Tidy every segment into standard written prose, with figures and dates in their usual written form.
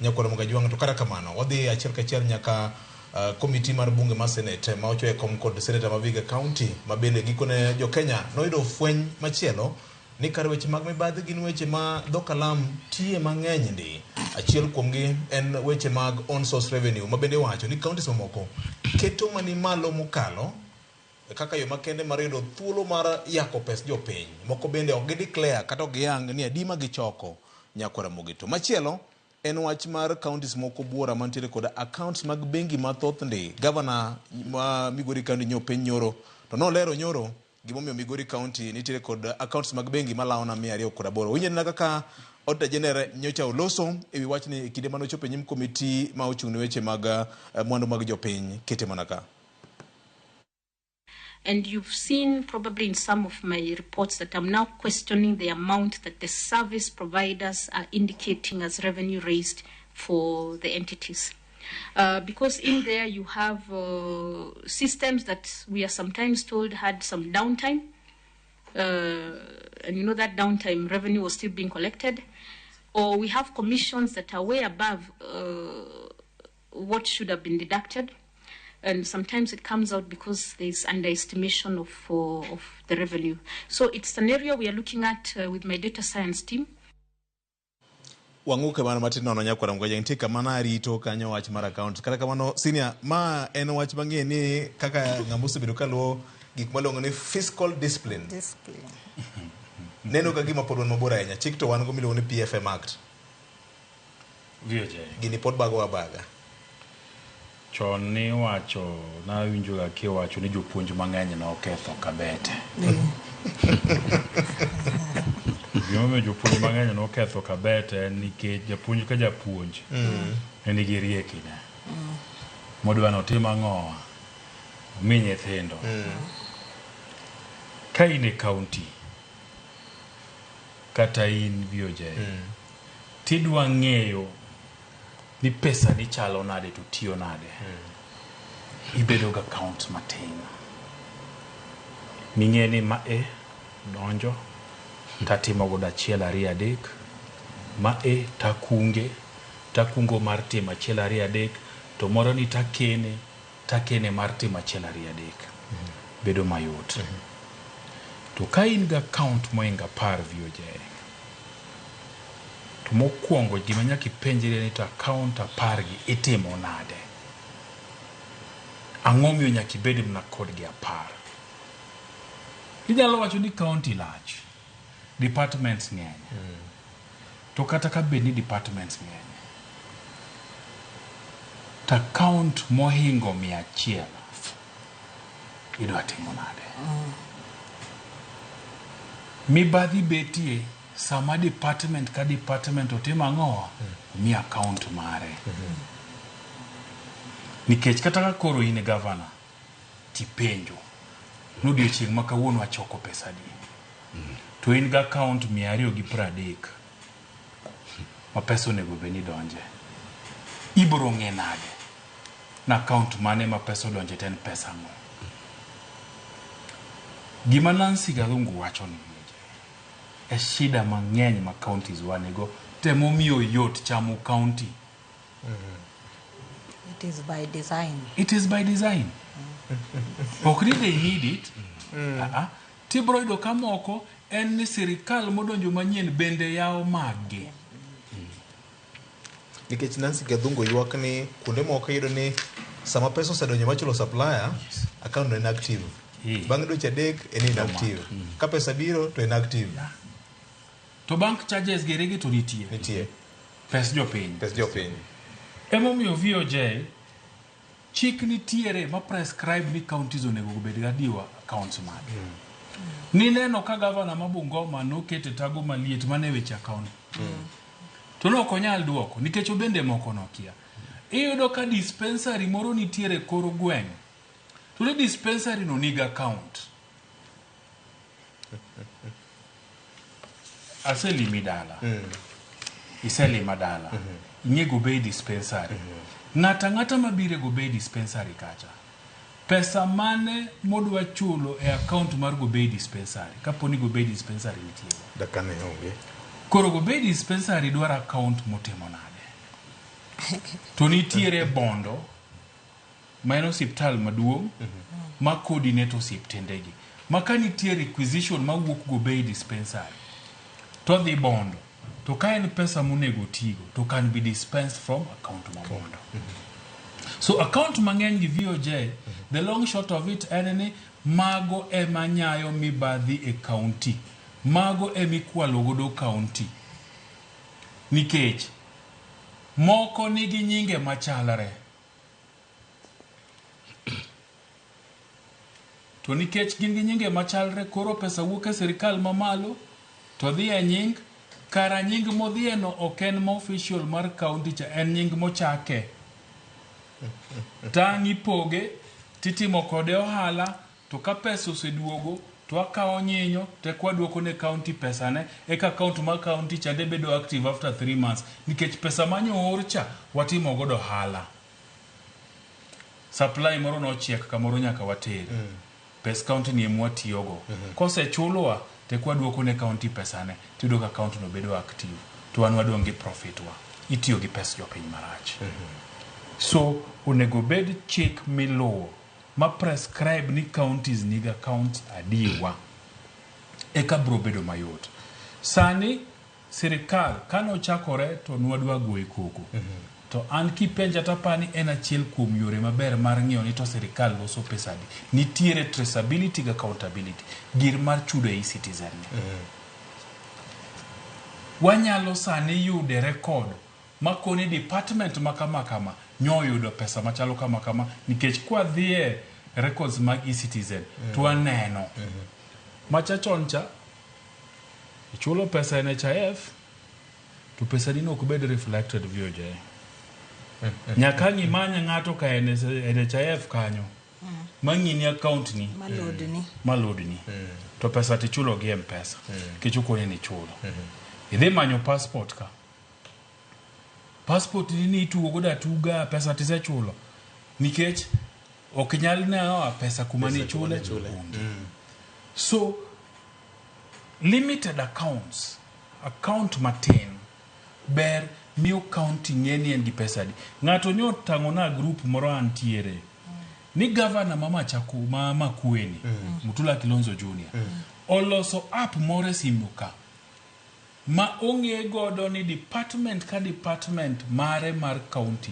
Nyakwar Ramogi Ajwang' to kata kamano wadhi achiel kachiel nyaka komiti mar bunge mar Senate ma ochoye kom kod Seneta ma Vihiga County ma bende gikone jo Kenya noyudo fweny machielo ni kar weche mag mibadhi gin weche ma dho kalam tiye mang'eny ndi. Achiel kuomgi en weche mag own source revenue ma bende iwacho ni counties mamoko keto mani malo mokalo kaka yo makende mar yudo thuolo mar yako pes jopiny. Moko bende ok gi declare kata ok giyang ni adi ma gichoko nyakwar Ramogi. To machielo en wach mar counties moko buora mantiere kod accounts mag bengi mathoth ndi. Governor ma Migori County nyopenj nyoro to nolero nyoro gimomiyo Migori County nitiere kod accounts mag bengi malawo na 208. Winj anena kaka Auditor General nyocha oloso e wi wachni e kinde mane ochopo e nyim komiti ma ochung' ne weche mag mwandu mag jopiny. Kete mana ka. And you've seen probably in some of my reports that I'm now questioning the amount that the service providers are indicating as revenue raised for the entities. Because in there you have systems that we are sometimes told had some downtime. And you know that downtime revenue was still being collected. Or we have commissions that are way above what should have been deducted. And sometimes it comes out because there's underestimation of the revenue. So it's an area we are looking at with my data science team. Wang'uke mana matin nono nyakwara Mgwaja nitie kama narito kanyo wach mar account. Kata kamano senior, ma en wach mang'e ni kaka ng'ama osebedo kaluwo gik maluongo ni fiscal discipline. Discipline. Neno ka gima pod wan mabor ahinya. Chik to wan go miluongo ni PFM Act. VOJ. Gini pod bago abaga. Chon ni wacho, nawinjo ga kiwacho ni jopuonj mang'eny noketho kabete. Gimomiyo jopuonj mang'eny noketho kabete en nikech japuonj ka japuonj ne nigi riekine. Modwa notim ang'owa? Omi nyithindo. Ka in e county kata in VOJ, tidwa ng'eyo ni pesa ni chalo nade to tiyo nade. Ibedo ga account matin. Ming'e ni ma e donjo tatimo godo 1 2 3, ma e takunge, takungo mar timo 1 2 3, to moro ni takene, takene mar timo 1 2 3. Bedo mayot. To ka in ga account moingo 10 VOJ, to mokwongo gima nyaka ipenjri ni to account 10 gi itimo nade? Ang'o miyo nyaka ibed mana kodgi 10? Inyalo wacho ni county lach, departments ng'eny. To kata ka bed ni departments ng'eny, to account mohingo 100 idwa timo nade? Mibadhi betie sama department ka department otimo ang'o? Omi account mare. Nikech kata ka koro in governor, tipenjo ni odiochieng' ma kawuono achoko pesa adi? To in gi account 230 ma pesa onego bed ni donje. Ibiro ng'e nade na account mane ma pesa odonje to en pesa ang'o? Gima Nancy Gathungu wacho ni e shida mang'eny ma counties wanigo temomiyo yot chamo county. It is by design. It is by design. Ok ni they need it. Tibro yudo ka moko en ni sirikal modonjo manyien bende yawo maggi. Nikech Nancy Gathungu ywak ni kuonde moko iyudo ni sama pesa osedonjo machulo supplier, account no inactive. Bang' dweche 3 en inactive. Ka pesa biro to inactive. To bank charges gere gi to nitie. Nitie. Pes jopiny. Pes jopiny. Emomiyo VOJ chik nitiere ma prescribe ni counties onego obed gi adiwa accounts mage. Nineno ka governor ma Bungoma nokete tago maliet mane weche account. To ne ok onyal duoko nikech obende moko nokia. Iyudo ka dispensary moro nitiere kor gweng'. To ni dispensary no nigi account. Aselimi dala. Iselima dala. Ing'e Gobei dispensary. Ng'ata ng'ata mabiro e Gobei dispensary kacha. Pesa mane modwa chulo e account mar Gobei dispensary kapo ni Gobei dispensary nitie. Dakane onge. Koro Gobei dispensary dwaro account motimo nade? To nitiere Bondo ma en osiptal maduong' ma coordinate osiptendegi. Ma ka nitie requisition mawuok Gobei dispensary to dhi Bondo. To ka en pesa monego tigo to can be dispensed from account ma Bondo. So account mang'eny gi VOJ, the long short of it en ni mago ema nyayo mibadhi e county. Mago ema ikwalo godo county. Nikech moko nigi nyinge machalre. To nikech gin gi nyinge machalre, koro pesa wuok e sirikal mamalo to dhi e nying, kara nying modhieno ok en ma official mar county cha, en nying mochake. Tang' ipoge titimo kode ohala to ka pesa oseduogo to akawo nyinyo to eka waduoko ne county pesane eka account mar county chande bedo active after 3 months nikech pesa manyo oor cha watimo godo ohala. Supply moro nochiek kamoro nyaka water. Pes county ni ema watiyogo. Kosechulwa to eka waduoko ne county pesane tiyudo ka account no bedo active to wan wadong' gi profit wa. Itiyo gi pes jopiny marach. So onego bed chik miluwo ma prescribe ni counties nigi accounts adiwa eka bro bedo mayot. Sani sirikal kanochakore to nwadwa goye koko. To an kipenja tapani en achiel kuom yore maber mar ng'iyo ni to sirikal loso pesa adi. Nitiere traceability gi accountability. Gir mar chudo e e-citizen ni. Wanyalo sani yude record makoni department ma kama kama nyoyudo pesa machalo kama kama nikech kwadhie records mag e-citizen to waneno. Macha chon cha ichulo pesa NHIF to pesa ni no ok bed reflected VOJ. Nyaka ang' imany ng'ato ka NHIF kanyo mang'ini account ni malodni malodni to pesa tichulo gi M-Pesa nikech okoni ni ichulo. Idhi manyo passport ka. Passport ni ni itugo godo atuga pesa tisechulo nikech ok nyal nawa pesa kuma Pesa kuma nichule nichule. onge. So limited accounts, account matin ber miyo county ng'e ni en gi pesa adi. Ng'ato nyo tang'ona group moro antiere ni gavana ma Machaku ma Makueni Mutula Kilonzo Junior oloso app moro e simu ka ma ong'e godo ni department ka department mare mar county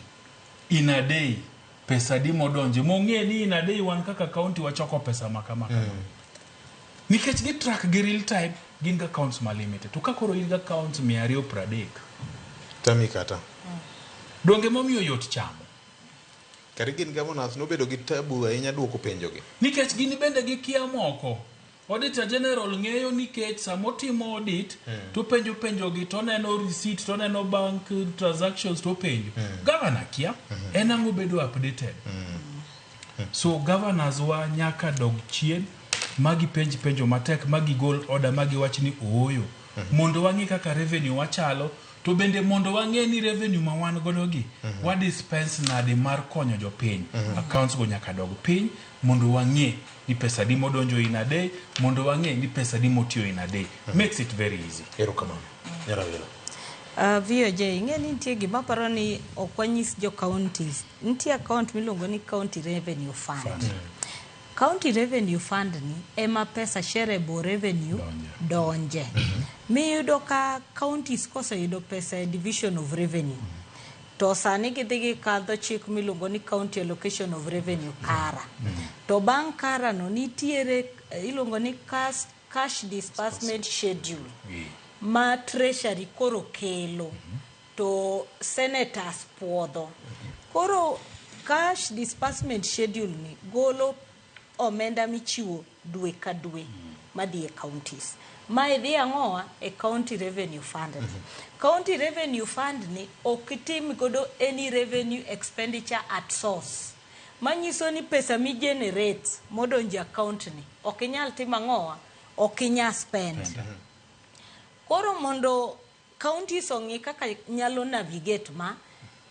in a day pesa adi modonje mong'e ni in a day wan kaka county wachoko pesa ma kama kama. Nikech gi track gi real time gin gi accounts ma limited. To ka koro in gi accounts 230 Tami kata. donge momiyo yot chamo. Kare gin governors nobedo gi tabu ahinya duoko penjogi. Nikech gin bende gikia moko. Auditor General ng'eyo nikech samotimo audit to penjo penjogi to oneno receipt to oneno bank transactions to penjo. Governor kia en ang'o bedo updated. So governors wa nyaka dog chien magipenj penjo matek magigol order magiwach ni ooyo mondo wang'e kaka revenue wachalo to bende mondo wang'e ni revenue ma wan godo gi wa dispense nade mar konyo jopiny. Accounts go nyaka dog piny mondo wang'e ni pesa di modonjo in a day mondo wang'e ni pesa di motiyo in a day. Makes it very easy. Erokamano. Nyarawila. VOJ, ing'e ni nitie gima aparo ni ok wanyis jo counties. Nitie account miluongo ni County Revenue Fund. County Revenue Fund ni ema pesa shareable revenue donje. Miyudo ka counties koseyudo pesa e division of revenue. To sani gidhi gikadho chik miluongo ni County Allocation of Revenue KARA. To bang' KARA no nitiere iluongo ni cash disbursement schedule ma Treasury koro kelo to senators puodho. Koro cash disbursement schedule ni golo omenda michiwo dwe ka dwe madhi e counties. Mae dhi ang'owa e County Revenue Fund ni. County Revenue Fund ni ok tim godo any revenue expenditure at source. Manyiso ni pesa mi generate modonjo e account ni ok inyal timo ang'owa, ok inyal spend. Koro mondo counties ong'i kaka nyalo navigate ma,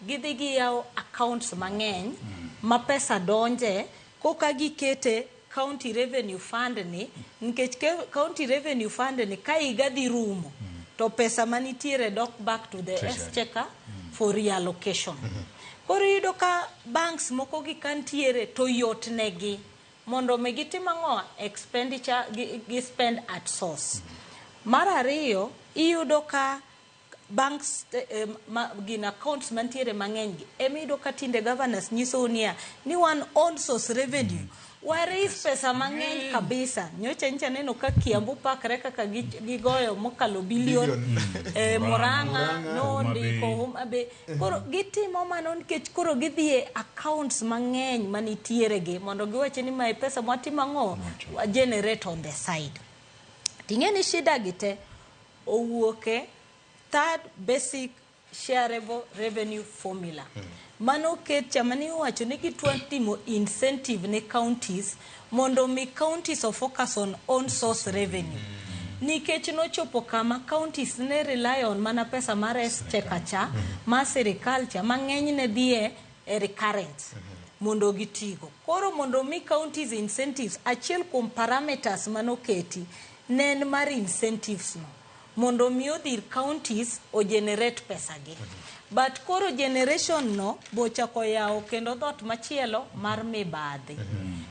gidhi giyawo accounts mang'eny ma pesa donje koka gikete County Revenue Fund ni nikech County Revenue Fund ni ka higa dhi rumo to pesa manitiere dok back to the Treasury. exchequer. for reallocation. Koro iyudo ka banks moko gi ka ntiere to yot negi mondo mi gitim ang'o expenditure gi spend at source. Mar ariyo iyudo ka banks gin accounts mantiere mang'eny gi emiyudo ka tinde governors nyisou niya ni wan own source revenue wa raise pesa mang'eny kabisa. Nyocha nyicha neno ka Kiambu pakre kaka gigoyo mokalo billion. Murang'a nondiko Homa Bay. Koro gitimo mano nikech koro gidhi e accounts mang'eny manitiere gi mondo giwach ni mae pesa mwatimo ang'o wa generate on the side. Ting'e ni shida gi te owuok e third basic shareable revenue formula. Mano oket cha mane iwacho ni gitwa timo incentive ne counties mondo mi counties o focus on own source revenue. Nikech nochopo kama counties ne rely on mana pesa mar exchequer cha, mar sirikal cha, mang'eny ne dhi e recurrent mondo gitigo. Koro mondo mi counties incentives, achiel kuom parameters manoketi ne en mar incentives no. Mondo mi odhir counties o generate pesa gi. But koro generation no bochako yawo kendo dhot machielo mar mibadhi.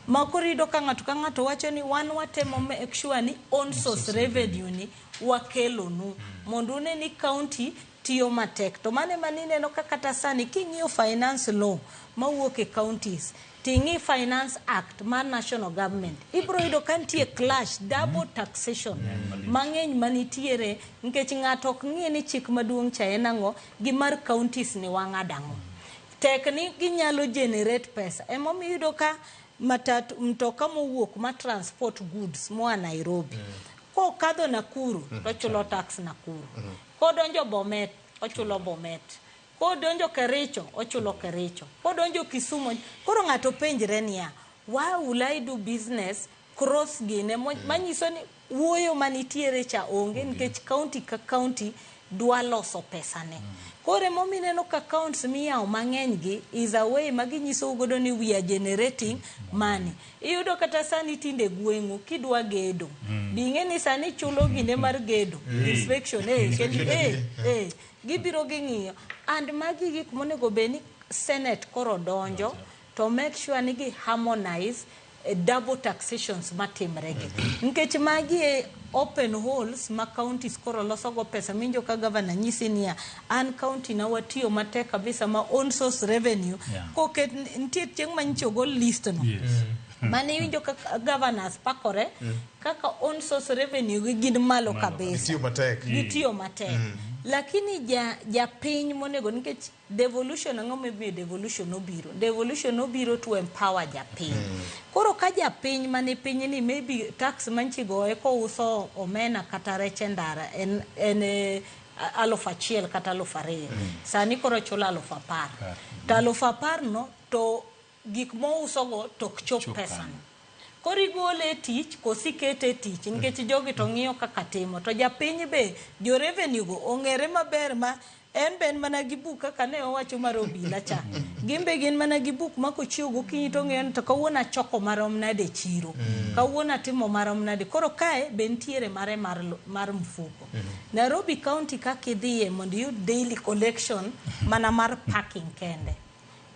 Ma koro iyudo ka ng'ato ka ng'ato wacho ni wan watemo make sure ni own source revenue ni wakelonu. Mondo une ni county tiyo matek. To mano ema nineno ka kata sani king'iyo finance law mawuok e counties, ting'i Finance Act mar national government, ibiro yudo ka nitie clash, double taxation mang'eny manitiere nikech ng'ato ok ng'i ni chik maduong' cha en ang'o gi mar counties ni wang'ado ang'o. Tek ni ginyalo generate pesa. Emomiyo iyudo ka matatu mtoka mowuok ma transport goods moa Nairobi. Kokadho Nakuru to ochulo tax Nakuru. Kodonjo Bomet ochulo Bomet. Kodonjo Kericho ochulo Kericho. Kodonjo Kisumu koro ng'ato penjre niya, why will I do business cross gine manyiso ni wuoyo manitiere cha onge nikech county ka county dwa loso pesa ne. Koro emomiyo ineno ka accounts miyawo mang'eny gi is a way ma ginyisou godo ni we are generating money. Iyudo kata sani tinde gweng'u kidwa gedo. Bing'e ni sani chulo gine mar gedo. Inspection kendo gibiro ging'iyo. And magi gik monego bed ni Senate koro donjo to make sure ni gi harmonize double taxations matimre gi. Nikech magi e open holes ma counties koro loso go pesa. Minjo ka governor nyisi niya, an county na watiyo matek kabisa ma own source revenue. Koket nitie chieng' ma nyicho ogol list no. Mane iwinjo ka governors pakore kaka own source revenue gi gin malo kabisa. Gitiyo matek. Gitiyo matek. Lakini japiny monego nikech devolution ang'o momiyo devolution obiro? Devolution obiro to empower japiny. Koro ka japiny mane piny ni maybe tax manchi goye kouso omena kata rech e ndara en 1,000 kata 2,000. Sani koro chulo 10,000. To 10,000 no to gik mouso go to ok chop Chop pesa kanyo. no. Koro igole e tich koso ikete e tich nikech jogi to ng'iyo kaka timo. To japiny be jo revenue go ong'ere maber ma en be en mana gi buk kaka ne owacho mar obila cha. Gin be gin mana gi buk ma kochiew gokinyi to ong'eyo ni to kawuono achoko marom nade e chiro. Kawuono atimo marom nade. Koro kae be nitiere mare mar mfuko. Nairobi County kaka idhiye mondo iyud daily collection mana mar parking kende.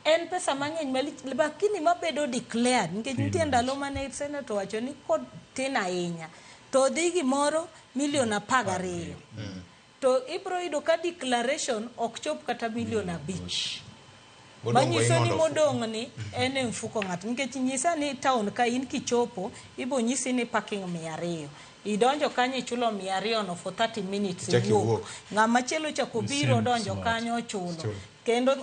En pesa mang'eny malich lakini mabedo declared nikech nitie ndalo mane senator owacho ni kod tin ahinya to dhi gimoro milion 12 to ibro yudo ka declaration ok chop kata milion 5 manyiso ni modong' ni en e mfuko ng'ato nikech nyisa ni town ka in kichopo ibo nyisi ni parking 200 idonjo kanyo ichulo 200 no for 30 minutes Ichak iwuok iwuok. ng'ama chielo ochako biro Same donjo slot. kanyo ochulo Chulo. kendo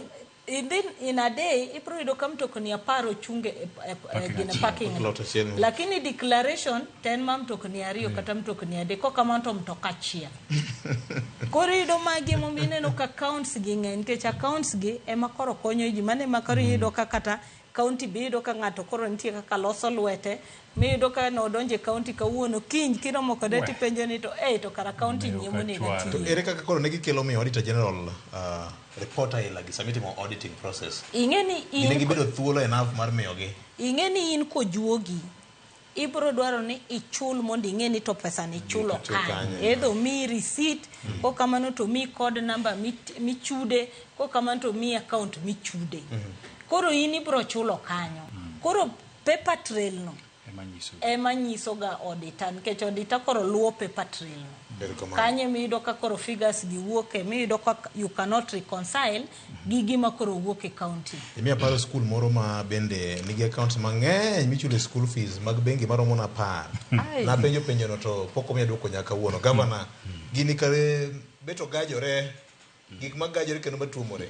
in a day ibro yudo ka mtokni 10 ochunge e Parking gine achiel. parking Lot achiel. lakini declaration to en ma mtokni 2 kata mtokni 3 kokamano to mtoka achiel. Koro iyudo magi emomiyo ineno ka accounts gi ng'eny nikech accounts gi ema koro konyo ji mano ema koro iyudo ka kata county be iyudo ka ng'ato koro nitie kaka loso lwete miyudo ka nodonjo e county kawuono kiny kiromo kode Weh. tipenjo ni to to kara county Omewo nyie ka monego chwalo. To atiye. ere kaka koro ne gikelo miyo Auditor General report aila gi sama itimo auditing process? Ing'e ni Gine in gibedo thuolo enough mar miyogi. ing'e ni in kojuogi Ibro dwaro ni ichul mondo ing'e ni to pesa ni ichulo Ichulo kanye. kanye. Either omiyi receipt, kokamano to omiyi code number michude, kokamano to omiyi account michude. Koro in ibro chulo kanyo. Koro paper trail no Ema nyiso. ema nyiso ga auditor, nikech auditor koro luwo paper trail no. Erokamano. Kanyo emiyudo ka koro figures gi wuok e miyudo ka you cannot reconcile gi gima koro wuok e county. Imiya paro skul moro ma bende nigi accounts mang'eny michulo e school fees mag bengi maromo na 10. Ai. Napenjo penjono to pok omiya duoko nyaka kawuono. Gavana, gini kare bet ogajore, gik magajore kendo matuomore.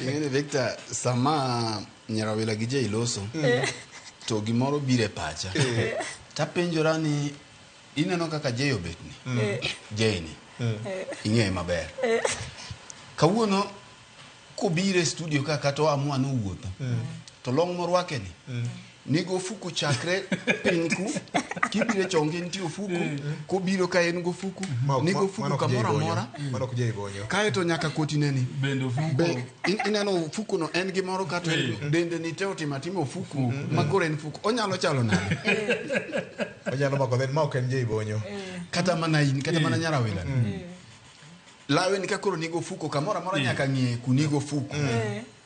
Ing'eni Victor, sama Nyarawila gi Jay loso, to gimoro biro e pacha. Tapenjora ni ineno kaka Jay obet ni. Jay ni. Ing'eye maber. Kawuono kobiro e studio ka kata oamua ni owuotho, to long morwake ni nigo ofuku chakre piny ku kibiro e chonge nitie ofuku kobiro ka en gofuku nigo ofuku Mano ok Jay kamoro Bonyo. amora Mano ok Jay Bonyo. kaeto nyaka kotineni Bende ofuko. Be ineno ofuku no en gimoro kata en dende ni te otimo atima ofuku ma koro en fuku onyalo chalo nade Onyalo mako then ma ok en Jay Bonyo. kata mana in kata mana nyarawila ni lawe ni ka koro nigo ofuko kamoro amora nyaka ng'iye kunigo ofuku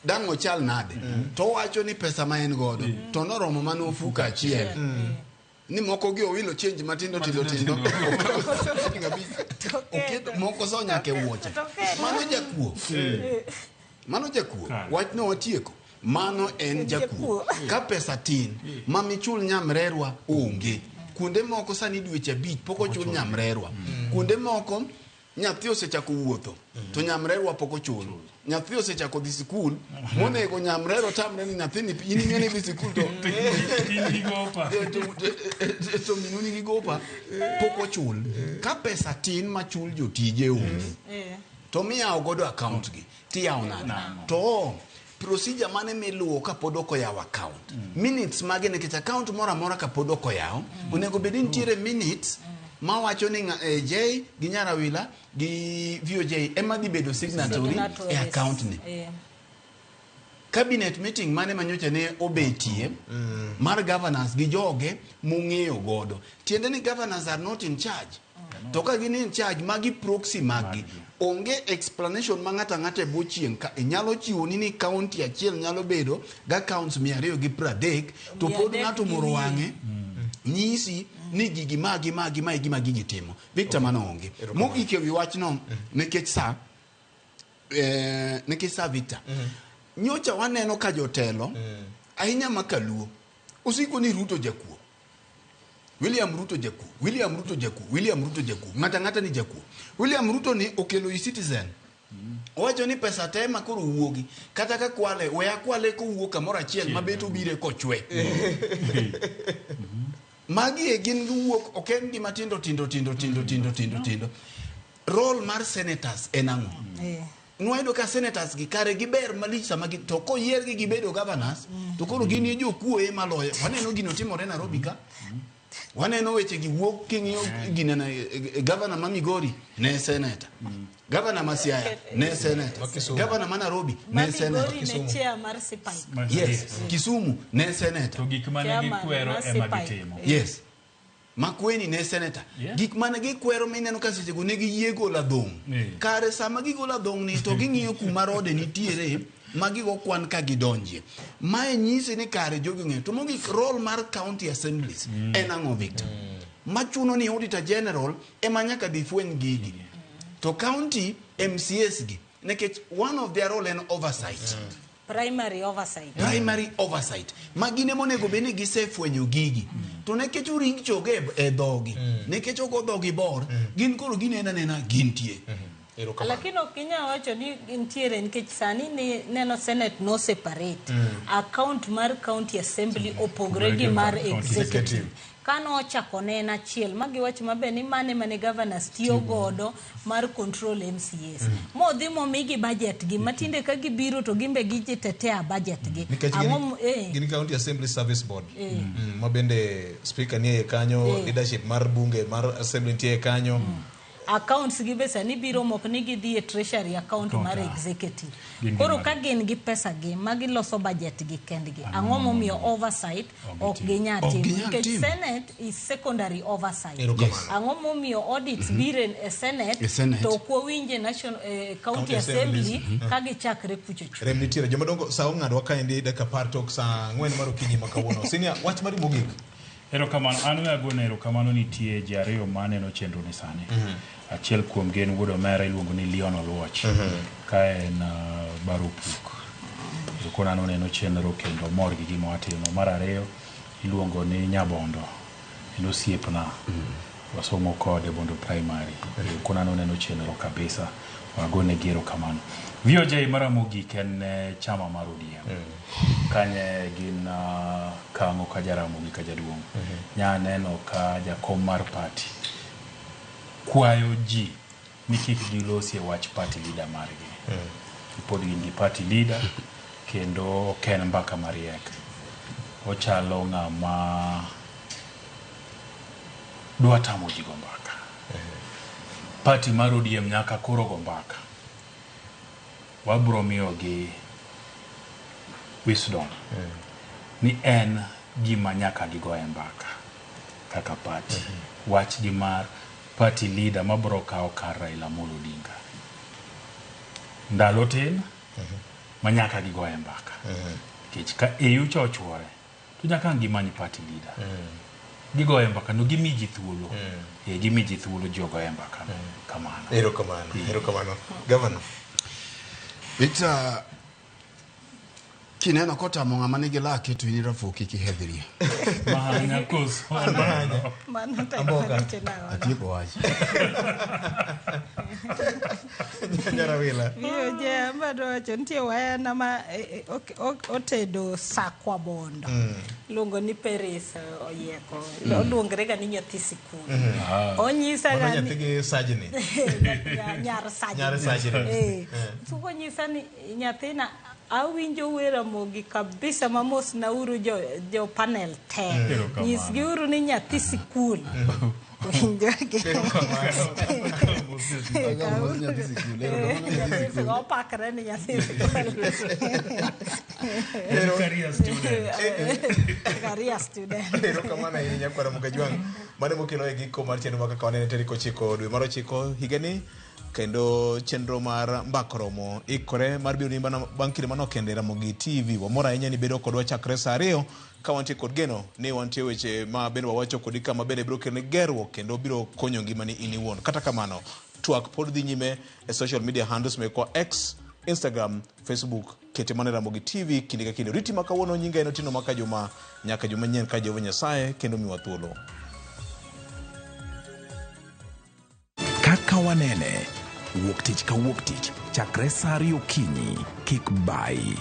dang' ochal nade to owacho ni pesa ma en godo to noromo mana ofuko achiel ni moko gi owilo change matindo tindo tindo okawo siling abich oketo moko so nyaka e wuoche mano jakuo mano jakuo Kare. wachno watieko mano en jakuo ka pesa tin ma michul nyamrerwa onge kuonde moko sani dweche 5 pok ochul nyamrerwa kuonde moko nyathi osechako wuotho to nyamrerwa pok ochul nyathi osechako dhi sikul monego nyamrerwa tamre ni nyathini in ing'e ni dhi sikul to In gi gopa. to minu nigi gopa pok ochul ka pesa tin machul jotije onge to miyawo godo account gi tiyawo nade to procedure mane miluwo kapod ok oyaw account minutes mage nikech account moro amora kapod ok oyaw onego bed ni nitiere minutes mawacho ni J gi Nyarawila gi VOJ ema dhi bedo signatory e account ni cabinet meeting mane manyocha ne obetie mar governors gi joge mong'eyo godo tiende ni governors are not in charge to ka gin in charge magi proxy maggi onge explanation ma ng'ato ang'ata e bwo chieng' ka nyalo chiwo ni ni county achiel nyalo bedo gi accounts 230 to pod 300 ng'ato gi moro wiye. wang'e nyisi ni gigi magi magi mae gima gigi timo Victor mano onge mogik e wi wachno nikech sa nikech sa Victor nyocha waneno ka jotelo ahinya ma kaluo osiko ni Ruto jakuo William Ruto jakuo William Ruto jakuo William Ruto jakuo ng'ata ng'ata ni jakuo William Ruto ni okelo e-citizen owacho ni pesa te ma koro wuogi kata ka kwale we akwale kowuok kamoro achiel ma bet obire kochwe magi e gin giwuok ok en gima tindo tindo tindo tindo tindo tindo tindo role mar senators en ang'o nwayudo ka senators gi kare giber malich sama gi to koyiergi gibedo governors to koro gin e jokuoye maloyo waneno gino timore Nairobi ka waneno weche gi wuok king'iyo ginene governor ma Migori ne senator governor ma Siaya ne senator Ma Kisumu. governor ma Nairobi Ma ne senator Migori ne chair mar Sipaik. yes Kisumu ne senator To gik mane Chairman gikwero mar ema Sipaik. gitimo. yes Makweni ne senator Yeah. gik mane gikwero mineno ka sechego ne giyie golo adhong' Yeah. kare sama gigolo adhong' ni to ging'iyo kuma rode nitiere ma gigo kwan ka gidonjie mae nyisi ni kare jogi ong'eyo to mogik role mar county assemblies en ang'o Victor machuno ni auditor general ema nyaka dhi fweny gigi to county MCAs gi nikech one of their role en oversight Primary oversight. primary oversight ma gin ema onego bed ni gisefwenyo gigi to nikech oring choge e dhogi nikech ogo dhogi bor gin koro gineno anena gintie Erokamano. Lakini ok inyal wacho ni nitiere nikech sani ni neno Senate no separate. Account mar county assembly opogre gi mar executive. Executive. Kano ochako ne en achiel ma giwacho maber ni mane mane governors tiyo godo mar control MCAs. Modhi momigi budget gi matinde ka gibiro to gimbe gijitetea budget gi. Nikech Ang'o gin County Assembly Service Board ma bende speaker nie kanyo leadership mar bunge mar assembly nitie kanyo Accounts gi be sani biro mok ni gidhi e treasury account mar executive. Koro ka gin gi pesa gi ma giloso budget gi kendgi, ang'o momiyo oversight ok ginyal timo? Nikech Senate is secondary oversight. Ang'o momiyo audits biro e Senate to ok wawinje national county assembly ka gichakre kuchocho? Rem nitiere jomadongo sa ong'adwa kaendi dakika 10 tok saa 4 mar okinyi ma kawuono. Senior, wach mari mogik. Erokamano, an we agone erokamano nitie ji ariyo ma aneno chenro ni sani. Achiel kuom gi en wuod omera iluongo ni Leon Oluoch. Ka en Baropuk. Koro an oneno chenro kendo mor gi gima watimo. Mar ariyo iluongo ni Nyabondo. En osiepna. Wasomo kode Bondo Primary. Koro an oneno chenro kabisa. Wagone gi erokamano. VOJ mara mogik en chama mar ODM. Kanye gin kang'o ka Jaramogi ka jaduong'. Nya neno ka jakom mar party kwayo ji ni kik gilosie wach party leader margi. Pod gin gi party leader kendo ok en mbaka mariek. Ochalo ng'ama dwa tamo ji go mbaka. Party mar ODM nyaka koro go mbaka. Wabro miyogi wisdom ni en gima nyaka gigoye mbaka kaka party. Wach gi mar party leader mabro kawo kar Raila Amolo Odinga. Ndalo tin ma nyaka gigoye mbaka. Nikech ka EU cha ochuore to nyaka ang' gimany party leader. Gigoye mbaka no gimi ji thuolo. Gimi ji thuolo ji ogoye mbaka no. Kamano. Erokamano. Erokamano. Governor. Victor, kineno kotamo ng'ama nigi lake to in rafuo kik ihedhrie. Mahanya koso. Mahanya. Mano Amboka. Atieko wach. Nyarawila. VOJ ambado wacho nitie wayana ma otedo sakwa bondo. Luongo ni Peris Oyieko. Oluongre ga ni nyathi sikul. Onyisa Mano ga nyathi gi sajni. Nyar sajni. Nyar sajni. Tuko nyisa ni nyathina awinjo weramogi kabisa mamos na uru jo panel te. Nyisgi uru ni nyathi sikul. Winjo gi. Opakre ni nyathi sikul. Career student. Career student. Erokamano ahinya kwara Mukajwang'. Mano mokelo e giko mar chenro ma kaka wanene tarik 9 dwe mar 9 higani. Kendo chenro mar Mbaka Romo ikore mar biro ni bang' kinde manok kende Ramogi TV. Wamor ahinya ni bedo kodwa chakre saa 2 ka wantie kod geno ni wantie weche ma bende wawacho kodi kama bende biro keloni gerruok kendo biro konyo ngimani in iwuon. Kata kamano, twak pod dhi nyime e social media handles mekwa X, Instagram, Facebook, kete mana Ramogi TV kinde ka kinde. Riti ma kawuono nyinga en Otieno Maka Juma, nyaka juma manyien ka Jehova Nyasaye kendo miwa thuolo. Kaka wanene, wuok tich ka wuok tich, chakre saa 2 okinyi, kik bayi.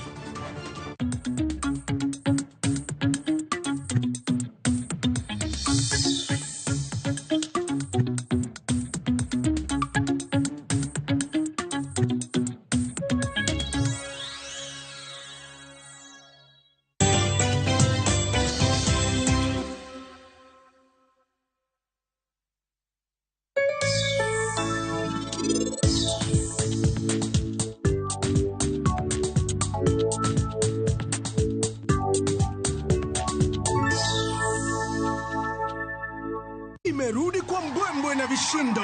Imerudi kwa mbwembwe na vishindo.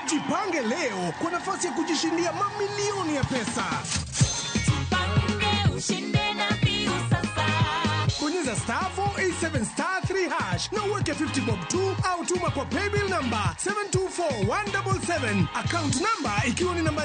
Jipange leo kwa nafasi ya kujishindia mamilioni ya pesa. Jipange ushinde na Viusasa. Bonyeza star 487 star 3 hash na uweke 50 bob 2 au tuma kwa paybill number 724177, account number ikiwa ni namba